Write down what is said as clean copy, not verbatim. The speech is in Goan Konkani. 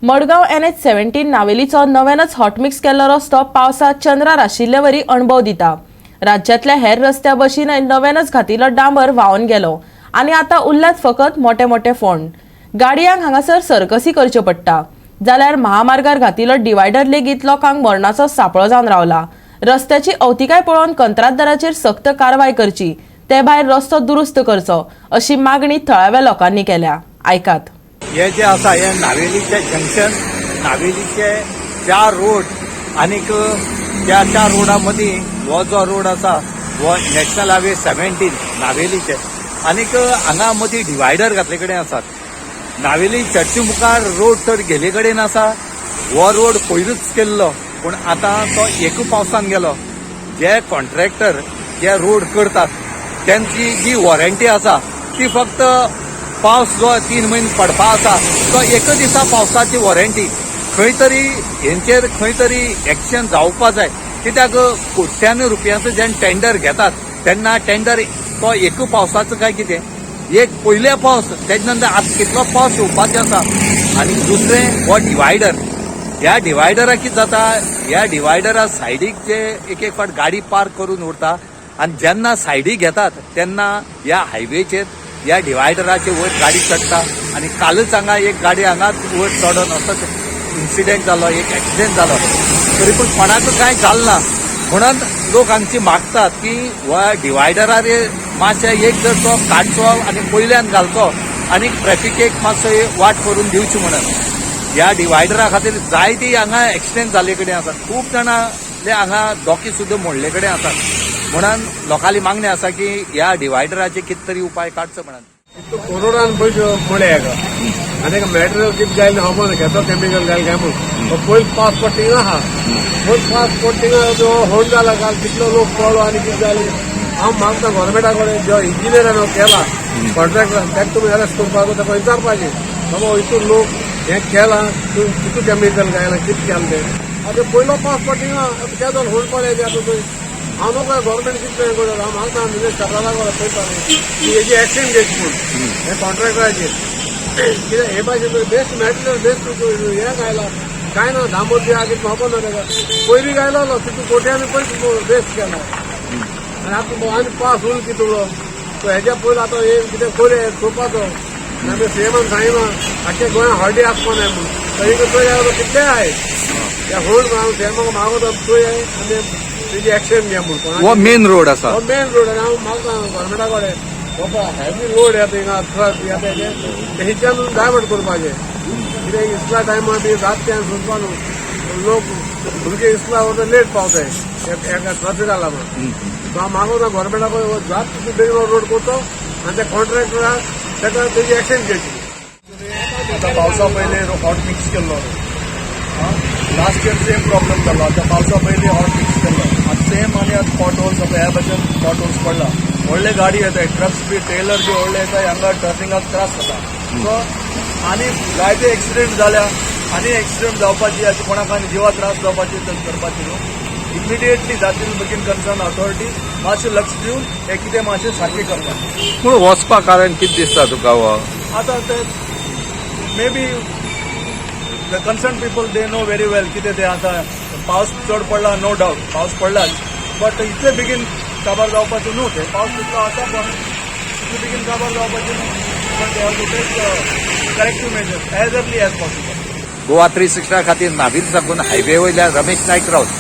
मडगांव एनएच 17 नावेलीचो नव्यानच हॉटमिक्स केल्लो रस्तो पावसात चंद्रार आशिल्लेवरी अणभव दिता. राज्यांतल्या हेर रस्त्या बशीनय नव्यानच घातिल्लो डांबर व्हांवन गेलो आनी आतां उरल्यात फकत मोटे मोटे फोंड. गाडयांक हांगासर सर्कसी करच्यो पडटा, जाल्यार महामार्गार घातिल्लो डिवायडर लेगीत लोकांक मरणाचो सापळो जावन रावला. रस्त्याची अवतिकाय पळोवन कंत्राटदाराचेर सक्त कारवाय करची, ते भायर रस्तो दुरुस्त करचो, अशी मागणी थळाव्या लोकांनी केल्या. आयकात. हे जे आसा, हे नावेलीचे जंक्शन, नावेलीचे चार रोड आनीक त्या चार रोडा मदीं हो जो रोड आसा हो नॅशनल हायवे 17 नावेलीचे. आनीक हांगा मदीं डिवायडर घातले कडेन आसात. नावेली चर्ची मुखार रोड तर गेले कडेन आसा. हो रोड पयरूच केल्लो, पूण आतां तो एकू पावसान गेलो. जे कॉन्ट्रॅक्टर जे रोड करतात तेंची जी वॉरंटी आसा ती फक्त पावस जो 3 म्हयने पडपा आसा तो एकच दिसा पावसाची वॉरंटी. खंय तरी हेंचेर खंय तरी एक्शन जावपा जाय, कित्याक कोट्यांनी रुपयांचो जेन्ना टेंडर घेतात तेन्ना टेंडर तो एकू पावसाचो काय कितें? एक पयले पावस, तेजे नंतर आतां कितलो पावस येवपाचो आसा. आनी दुसरें, हो डिवायडर. ह्या डिवायडराक कितें जाता, ह्या डिवायडरा सायडीक जे एक एक फावट गाडी पार्क करून उरता आनी जेन्ना सायडीक घेतात तेन्ना ह्या हायवेचेर ह्या डिवायडराचे वयर गाडी चडटा. आनी कालच हांगा एक गाडी हांगाच वयर चडोन असोच इन्सिडेंट जालो, एक एक्सिडेंट जालो. तरी पूण कोणाकूच कांय जालें ना. म्हणून लोक हांगची मागतात की हो डिवायडरार मातशें एक जर तो काडचो आनी पयल्यान घालचो आनी ट्रॅफिकेक मातसो वाट करून दिवची म्हणून. ह्या डिवायडरा खातीर जायती हांगा एक्सिडेंट जाल्ले कडेन आसात. खूब जाणां हांगा दोके सुद्दां मोडले कडेन आसात. म्हणून लोकांली मागणी आसा की ह्या डिवायडराचे कितें तरी उपाय काडचो म्हणून. इतलो करोडान पयशे मळे हेका आनी हेका मॅटेरियल कितें घायलें खबर ना, घेतो केमिकल घाल काय म्हूण. तो पयलीं पावस पडटा थिंगा आहा, पयलीं पावस पडटा थिंगा तो होंड जाला. काल कितलो लोक पडलो आनी कितें जालें. हांव मागता गोवोरमेंटा कडेन, जो इंजिनियरान केला कॉन्ट्रॅक्टर ताका तुमी अरेस्ट करपाक, ताका विचारपाचें, बाबा हितून लोक हें केलां, तूं कितू केमिकल घायलां, कितें केलें तें. आतां पयलो पावस पडटा थिंगा केदो होंड पडले आतां थंय. हांव नको गव्हर्मेंट कितें करता. हांव मागता मिनिस्टरा कडेन, पळयता की हेजी एक्शन घेवची म्हूण हे कॉन्ट्रॅक्टराचेर. कित्याक हे भाशेन बेस्ट मॅटेरियल, बेस्ट हें घायला काय ना, डांबर बी आहा कितें खबर ना ताका. पयलीं घायलो तितून कोट्यांनी पयस वेस्ट केला आनी आतां आनी पास उरलो कितलो तो हेज्या पयलीं. आतां हे कितें कोरे चोवपाचो. आमी सीएमान सांगिना आख्या गोंया हॉलिडे आसपा नाय म्हूण, तरी चोय कितले आहाय त्या होल्ड. हांव सीएमाक मागोता, चोय आनी तेजी एक्शन घे म्हूण. हो मेन रोड आसा. हो मेन रोड. आनी हांव मागता गव्हर्मेंटा कडेन, बाबा हेवी लोड येता हिंगा, ट्रक येता, ते हेच्यान डायवर्ट करपाचें. कित्याक इस्कुला टायमार बी रात त्यान सोदपा न्हू, लोक भुरगे इस्कुला वता, लेट पावताय एका ट्राफिका लागून. सो हांव मागोता गव्हर्मेंटा कडेन, जात तितू बेगीन रोड करचो आनी त्या कॉन्ट्रॅक्टराक ताका तेजी एक्शन घेवची. आता पावसा पयलीं हॉट मिक्स केल्लो. लास्ट इयर सेम प्रॉब्लम जाल्लो. आतां पावसा पयलीं हॉट मिक्स केल्लो, आतां सेम. आनी आतां पॉट होल्स, आतां ह्या भशेन पॉट होल्स पडला. व्हडले गाडी येताय, ट्रक्स बी, ट्रेलर बी व्हडले येताय, हांगा टर्निंगाक त्रास जाता. सो आनी जायते एक्सिडेंट जाल्या आनी एक्सिडेंट जावपाची, अशें कोणाक आनी जिवा त्रास जावपाची तशें करपाची न्हू. इमिडिएटली जातील बेगीन कन्सर्न ऑथॉरिटी मातशें लक्ष दिवन हे कितें मातशें सारकें करपाचें. पूण वचपा कारण कितें दिसता तुका हो? आतां ते maybe the concern people, they know very well कितें ते. आतां पावस चड पडला, नो डावट पावस पडलाच, बट इतले बेगीन काबार जावपाचो न्हू ते. पावस तितलो आसा, पण इतले बेगीन काबार जावपाचें न्हू. But they have to take corrective measures as early as possible. Goa 360 खातीर नावेली साकून हायवे वयल्या रमेश नायक राऊत.